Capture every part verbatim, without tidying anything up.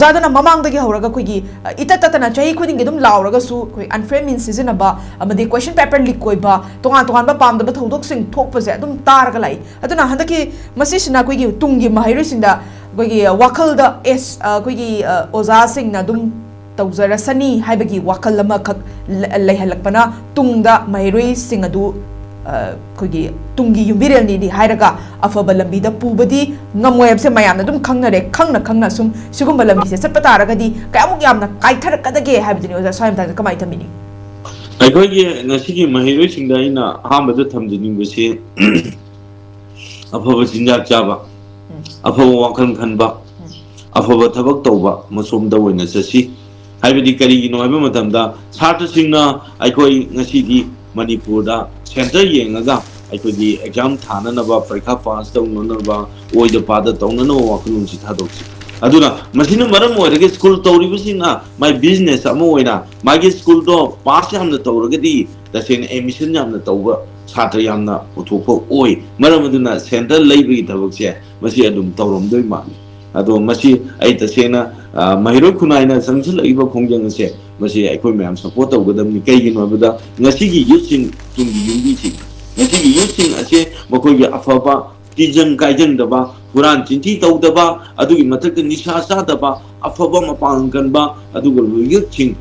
ꯑꯣꯖꯥꯗꯨꯅ ꯃꯃꯥꯡꯗꯒꯤ ꯍꯧꯔꯒ ꯑꯩꯈꯣꯏꯒꯤ, ꯑ, ꯏꯇꯠ ꯇꯠꯇꯅ ꯆꯍꯤ ꯈꯨꯗꯤꯡꯒꯤ ꯑꯗꯨꯝ ꯂꯥꯎꯔꯒꯁꯨ ꯑꯩꯈꯣꯏ unfair means ꯁꯤꯖꯤꯟꯅꯕ ꯑꯃꯗꯤ question paper leak ꯑꯣꯏꯕ, ꯇꯣꯉꯥꯟ ꯇꯣꯉꯥꯟꯕ ꯄꯥꯝꯗꯕ ꯊꯧꯗꯣꯛꯁꯤꯡ ꯊꯣꯛꯄꯁꯦ ꯑꯗꯨꯝ ꯇꯥꯔꯒ ꯂꯥꯛꯏ꯫ ꯑꯗꯨꯅ ꯍꯟꯗꯛꯀꯤ ꯃꯁꯤꯁꯤꯅ ꯑꯩꯈꯣꯏꯒꯤ ꯇꯨꯡꯒꯤ ꯃꯍꯩꯔꯣꯏꯁꯤꯡꯗ ꯑꯩꯈꯣꯏꯒꯤ ꯋꯥꯈꯜꯗ, ꯑꯦꯁ, ꯑ, ꯑꯩꯈꯣꯏꯒꯤ, ꯑ, ꯑꯣꯖꯥꯁꯤꯡꯅ ꯑꯗꯨꯝ ꯇꯧꯖꯔꯁꯅꯤ ꯍꯥꯏꯕꯒꯤ ꯋꯥꯈꯜ ꯑꯃꯈꯛ ꯂ-, ꯂꯩꯍꯜꯂꯛꯄꯅ ꯇꯨꯡꯗ ꯃꯍꯩꯔꯣꯏꯁꯤꯡ ꯑꯗꯨ, ꯑ, ꯑꯩꯈꯣꯏꯒꯤ ꯇꯨꯡꯒꯤ ꯌꯨꯝꯕꯤꯔꯦꯜꯅꯤꯗꯤ ꯍꯥꯏꯔꯒ ꯑꯐꯕ ꯂꯝꯕꯤꯗ ꯄꯨꯕꯗꯤ ꯉꯝꯃꯣꯏ ꯍꯥꯏꯕꯁꯦ ꯃꯌꯥꯝꯅ ꯑꯗꯨꯝ ꯈꯪꯅꯔꯦ꯫ ꯈꯪꯅ ꯈꯪꯅ ꯁꯨꯝ ꯁꯤꯒꯨꯝꯕ ꯂꯝꯕꯤꯁꯦ ꯆꯠꯄ ꯇꯥꯔꯒꯗꯤ ꯀꯌꯥꯃꯨꯛ ꯌꯥꯝꯅ ꯀꯥꯏꯊꯔꯛꯀꯗꯒꯦ ꯍꯥꯏꯕꯗꯨꯅꯤ꯫ ꯑꯣꯖꯥ, ꯁ꯭ꯋꯥꯏ ꯃꯇꯥꯡꯗ ꯀꯃꯥꯏꯅ ꯊꯝꯕꯤꯅꯤ? ꯑꯩꯈꯣꯏꯒꯤ ꯉꯁꯤꯒꯤ ꯃꯍꯩꯔꯣꯏꯁꯤꯡꯗ ꯑꯩꯅ ꯑꯍꯥꯟꯕꯗ ꯊꯝꯖꯅꯤꯡꯕꯁꯤ ꯑꯐꯕ ꯆꯤꯟꯖꯥꯛ ꯆꯥꯕ, ꯑꯐꯕ ꯋꯥꯈꯜ ꯈꯟꯕ, ꯑꯐꯕ ꯊꯕꯛ ꯇꯧꯕ, ꯃꯁꯣꯝꯗ ꯑꯣꯏꯅ ꯆꯠꯁꯤ꯫ ꯍꯥꯏꯕꯗꯤ ꯀꯔꯤꯒꯤꯅꯣ ꯍꯥꯏꯕ ꯃꯇꯝꯗ ꯁꯥꯇ꯭ꯔꯁꯤꯡꯅ ꯑꯩꯈꯣꯏ ꯉꯁꯤꯗꯤ ꯃꯅꯤꯄꯨꯔꯗ center ꯌꯦꯡꯉꯒ ꯑꯩꯈꯣꯏꯒꯤ exam ꯊꯥꯅꯅꯕ, ꯄꯔꯤꯈꯥ pass ꯇꯧꯅꯅꯕ, ꯑꯣꯏꯗ ꯄꯥꯗ ꯇꯧꯅꯅꯕ ꯋꯥꯈꯜꯂꯣꯟꯁꯤ ꯊꯥꯗꯣꯛꯁꯤ꯫ ꯑꯗꯨꯅ ꯃꯁꯤꯅ ꯃꯔꯝ ꯑꯣꯏꯔꯒ school ꯇꯧꯔꯤꯕꯁꯤꯡꯅ ꯃꯥꯏ business ꯑꯃ ꯑꯣꯏꯅ ꯃꯥꯒꯤ schoolꯗꯣ pass ꯌꯥꯝꯅ ꯇꯧꯔꯒꯗꯤ ꯇꯁꯦꯡꯅ admission ꯌꯥꯝꯅ ꯇꯧꯕ ꯁꯥꯇ꯭ꯔ ꯌꯥꯝꯅ ꯄꯨꯊꯣꯛꯄ ꯑꯣꯏ꯫ ꯃꯔꯝ ꯑꯗꯨꯅ center ꯂꯩꯕꯒꯤ ꯊꯕꯛꯁꯦ ꯃꯁꯤ ꯑꯗꯨꯝ ꯇꯧꯔꯝꯗꯣꯏ ꯃꯥꯜꯂꯤ꯫ ꯑꯗꯣ ꯃꯁꯤ ꯑꯩ ꯇꯁꯦꯡꯅ, ꯑ, ꯃꯍꯩꯔꯣꯏ ꯈꯨꯟꯅꯥꯏꯅ ꯆꯪꯁꯤꯜꯂꯛꯏꯕ ꯈꯣꯡꯖꯪ ꯑꯁꯦ ꯃꯁꯤ ꯑꯩꯈꯣꯏ ꯃꯌꯥꯝ support ꯇꯧꯒꯗꯕꯅꯤ꯫ ꯀꯩꯒꯤꯅꯣ ꯍꯥꯏꯕꯗ ꯉꯁꯤꯒꯤ youthꯁꯤꯡ ꯇꯨꯡꯒꯤ ꯌꯨꯝꯕꯤꯁꯤꯡ, ꯉꯁꯤꯒꯤ youthꯁꯤꯡ ꯑꯁꯦ ꯃꯈꯣꯏꯒꯤ ꯑꯐꯕ ꯇꯤꯟꯖꯪ ꯀꯥꯏꯖꯪꯗꯕ, ꯍꯨꯔꯥꯟ ꯆꯤꯟꯊꯤ ꯇꯧꯗꯕ, ꯑꯗꯨꯒꯤ ꯃꯊꯛꯇ ꯅꯤꯁꯥ ꯆꯥꯗꯕ, ꯑꯐꯕ ꯃꯄꯥꯡꯒꯜ ꯀꯟꯕ, ꯑꯗꯨꯒ youthꯁꯤꯡ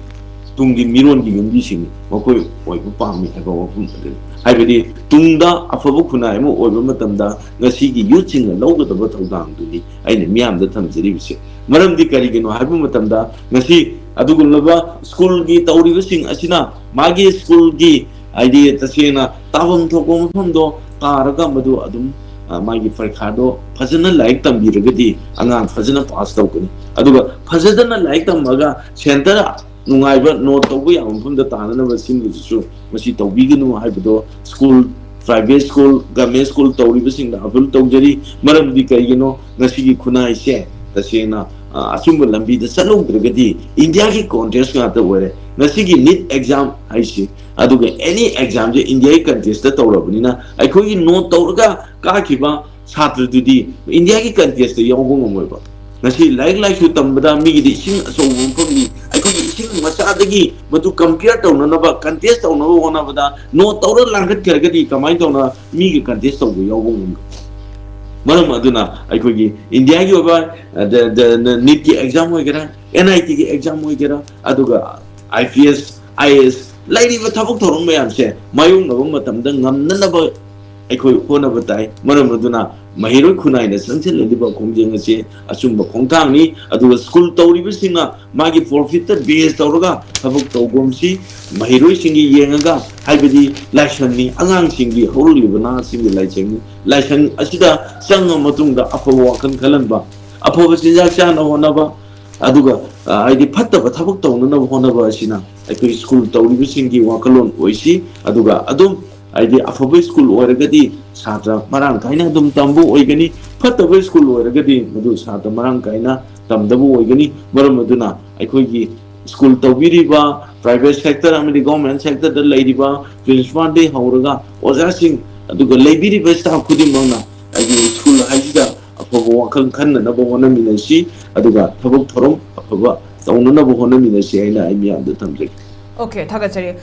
ꯇꯨꯡꯒꯤ ꯃꯤꯔꯣꯟꯒꯤ ꯌꯨꯝꯕꯤꯁꯤꯡ ꯃꯈꯣꯏ ꯑꯣꯏꯕ ꯄꯥꯝꯃꯤ ꯍꯥꯏꯕ ꯋꯥꯐꯝ ꯑꯗꯨꯅꯤ꯫ ꯍꯥꯏꯕꯗꯤ ꯇꯨꯡꯗ ꯑꯐꯕ ꯈꯨꯟꯅꯥꯏ ꯑꯃ ꯑꯣꯏꯕ ꯃꯇꯝꯗ ꯉꯁꯤꯒꯤ youthꯁꯤꯡꯅ ꯂꯧꯒꯗꯕ ꯊꯧꯗꯥꯡꯗꯨꯅꯤ ꯑꯩꯅ ꯃꯤꯌꯥꯝꯗ ꯊꯝꯖꯔꯤꯕꯁꯦ꯫ ꯃꯔꯝꯗꯤ ꯀꯔꯤꯒꯤꯅꯣ ꯍꯥꯏꯕ ꯃꯇꯝꯗ ꯉꯁꯤ ꯑꯗꯨꯒꯨꯝꯂꯕ schoolꯒꯤ ꯇꯧꯔꯤꯕꯁꯤꯡ ꯑꯁꯤꯅ ꯃꯥꯒꯤ schoolꯒꯤ, ꯍꯥꯏꯗꯤ ꯇꯁꯦꯡꯅ ꯇꯥꯐꯝ ꯊꯣꯛꯄ ꯃꯐꯝꯗꯣ ꯇꯥꯔꯒ ꯃꯗꯨ ꯑꯗꯨꯝ, ꯑ, ꯃꯥꯒꯤ ꯄꯔꯤꯈꯥꯗꯣ ꯐꯖꯅ ꯂꯥꯏꯔꯤꯛ ꯇꯝꯕꯤꯔꯒꯗꯤ ꯑꯉꯥꯡ ꯐꯖꯅ pass ꯇꯧꯒꯅꯤ꯫ ꯑꯗꯨꯒ ꯐꯖꯗꯅ ꯂꯥꯏꯔꯤꯛ ꯇꯝꯃꯒ center ꯅꯨꯡꯉꯥꯏꯕ note ꯇꯧꯕ ꯌꯥꯕ ꯃꯐꯝꯗ ꯇꯥꯅꯅꯕ ꯁꯤꯟꯕꯗꯨꯁꯨ ꯃꯁꯤ ꯇꯧꯕꯤꯒꯅꯨ ꯍꯥꯏꯕꯗꯣ school, private school, government school ꯇꯧꯔꯤꯕꯁꯤꯡꯗ appeal ꯇꯧꯖꯔꯤ꯫ ꯃꯔꯝꯗꯤ ꯀꯩꯒꯤꯅꯣ? ꯉꯁꯤꯒꯤ ꯈꯨꯟꯅꯥꯏꯁꯦ ꯇꯁꯦꯡꯅ, ꯑ, ꯑꯆꯨꯝꯕ ꯂꯝꯕꯤꯗ ꯆꯠꯍꯧꯗ꯭ꯔꯒꯗꯤ Indiaꯒꯤ contest ꯉꯥꯛꯇ ꯑꯣꯏꯔꯦ꯫ ꯉꯁꯤꯒꯤ NEET exam ꯍꯥꯏꯁꯤ, ꯑꯗꯨꯒ any examꯁꯦ Indiaꯒꯤ contestꯇ ꯇꯧꯔꯕꯅꯤꯅ ꯑꯩꯈꯣꯏꯒꯤ note ꯇꯧꯔꯒ ꯀꯥꯈꯤꯕ ꯁꯥꯇ꯭ꯔꯗꯨꯗꯤ Indiaꯒꯤ contestꯇ ꯌꯥꯎꯕ ꯉꯝꯃꯣꯏꯕ꯫ ꯉꯁꯤ ꯂꯥꯏꯔꯤꯛ ꯂꯥꯏꯁꯨ ꯇꯝꯕꯗ ꯃꯤꯒꯤꯗꯤ ꯏꯁꯤꯡ ꯑꯆꯧꯕ ꯃꯐꯝꯅꯤ, ꯑꯩꯈꯣꯏꯒꯤ ꯏꯁꯤꯡ ꯃꯆꯥꯗꯒꯤ ꯃꯗꯨ compare ꯇꯧꯅꯅꯕ, contest ꯇꯧꯅꯕ ꯍꯣꯠꯅꯕꯗ, ꯅꯣꯠ ꯇꯧꯔ ꯂꯥꯡꯈꯠꯈ꯭ꯔꯒꯗꯤ ꯀꯃꯥꯏꯅ ꯇꯧꯅ ꯃꯤꯒꯤ contest ꯇꯧꯕ ꯌꯥꯎꯕ ꯉꯝꯒꯅꯤ? ꯃꯔꯝ ꯑꯗꯨꯅ ꯑꯩꯈꯣꯏꯒꯤ ꯏꯟꯗꯤꯌꯥꯒꯤ ꯑꯣꯏꯕ, ꯑ, ꯗ-, ꯗ-, ꯅ-, ꯅꯤꯠꯀꯤ exam ꯑꯣꯏꯒꯦꯔꯥ, NIT ꯒꯤ exam ꯑꯣꯏꯒꯦꯔꯥ, ꯑꯗꯨꯒ IPS, IAS, ꯂꯩꯔꯤꯕ ꯊꯕꯛ ꯊꯧꯔꯝ ꯃꯌꯥꯝꯁꯦ ꯃꯥꯌꯣꯛꯅꯕ ꯃꯇꯝꯗ ꯉꯝꯅꯅꯕ ꯑꯩꯈꯣꯏ ꯍꯣꯠꯅꯕ ꯇꯥꯏ꯫ ꯃꯔꯝ ꯑꯗꯨꯅ ꯃꯍꯩꯔꯣꯏ ꯈꯨꯟꯅꯥꯏꯅ ꯆꯪꯁꯤꯜꯂꯛꯂꯤꯕ ꯈꯣꯡꯖꯦꯜ ꯑꯁꯤ ꯑꯆꯨꯝꯕ ꯈꯣꯡꯊꯥꯡꯅꯤ꯫ ꯑꯗꯨꯒ ꯁ꯭ꯀꯨꯜ ꯇꯧꯔꯤꯕꯁꯤꯡꯅ ꯃꯥꯒꯤ profit ꯇ base ꯇꯧꯔꯒ ꯊꯕꯛ ꯇꯧꯒꯨꯝꯁꯤ꯫ ꯃꯍꯩꯔꯣꯏꯁꯤꯡꯒꯤ ꯌꯦꯡꯉꯒ, ꯍꯥꯏꯕꯗꯤ ꯂꯥꯏꯁꯪꯅꯤ, ꯑꯉꯥꯡꯁꯤꯡꯒꯤ, ꯍꯧꯔꯛꯂꯤꯕ ꯅꯍꯥꯁꯤꯡꯒꯤ ꯂꯥꯏꯁꯪꯅꯤ꯫ ꯂꯥꯏꯁꯪ ꯑꯁꯤꯗ ꯆꯪꯉ ꯃꯇꯨꯡꯗ ꯑꯐꯕ ꯋꯥꯈꯜ ꯈꯜꯍꯟꯕ, ꯑꯐꯕ ꯆꯤꯟꯖꯥꯛ ꯆꯥꯅ ꯍꯣꯠꯅꯕ, ꯑꯗꯨꯒ, ꯑ, ꯍꯥꯏꯗꯤ ꯐꯠꯇꯕ ꯊꯕꯛ ꯇꯧꯅꯅꯕ ꯍꯣꯠꯅꯕ ꯑꯁꯤꯅ ꯑꯩꯈꯣꯏ ꯁ꯭ꯀꯨꯜ ꯇꯧꯔꯤꯕꯁꯤꯡꯒꯤ ꯋꯥꯈꯜꯂꯣꯟ ꯑꯣꯏꯁꯤ꯫ ꯑꯗꯨꯒ ꯑꯗꯨꯝ, ꯍꯥꯏꯗꯤ ꯑꯐꯕ ꯁ꯭ꯀꯨꯜ ꯑꯣꯏꯔꯒꯗꯤ ꯁꯥꯇ꯭ꯔ ꯃꯔꯥꯡ ꯀꯥꯏꯅ ꯑꯗꯨꯝ ꯇꯝꯕ ꯑꯣꯏꯒꯅꯤ, ꯐꯠꯇꯕ ꯁ꯭ꯀꯨꯜ ꯑꯣꯏꯔꯒꯗꯤ ꯃꯗꯨ ꯁꯥꯇ꯭ꯔ ꯃꯔꯥꯡ ꯀꯥꯏꯅ ꯇꯝꯗꯕ ꯑꯣꯏꯒꯅꯤ꯫ ꯃꯔꯝ ꯑꯗꯨꯅ ꯑꯩꯈꯣꯏꯒꯤ ꯁ꯭ꯀꯨꯜ ꯇꯧꯕꯤꯔꯤꯕ private sector ꯑꯃꯗꯤ government sector ꯗ ꯂꯩꯔꯤꯕ principal ꯗꯒꯤ ꯍꯧꯔꯒ ꯑꯣꯖꯥꯁꯤꯡ, ꯑꯗꯨꯒ ꯂꯩꯕꯤꯔꯤꯕ staff ꯈꯨꯗꯤꯡꯃꯛꯅ ꯍꯥꯏꯗꯤ ꯁ꯭ꯀꯨꯜ ꯍꯥꯏꯁꯤꯗ ꯑꯐꯕ ꯋꯥꯈꯜ ꯈꯟꯅꯅꯕ ꯍꯣꯠꯅꯃꯤꯟꯅꯁꯤ, ꯑꯗꯨꯒ ꯊꯕꯛ ꯊꯧꯔꯝ ꯑꯐꯕ ꯇꯧꯅꯅꯕ ꯍꯣꯠꯅꯃꯤꯟꯅꯁꯤ ꯍꯥꯏꯅ ꯑꯩ ꯃꯤꯌꯥꯝꯗ ꯊꯝꯖꯒꯦ꯫ ꯑꯣꯀꯦ, ꯊꯥꯒꯠꯆꯔꯤ꯫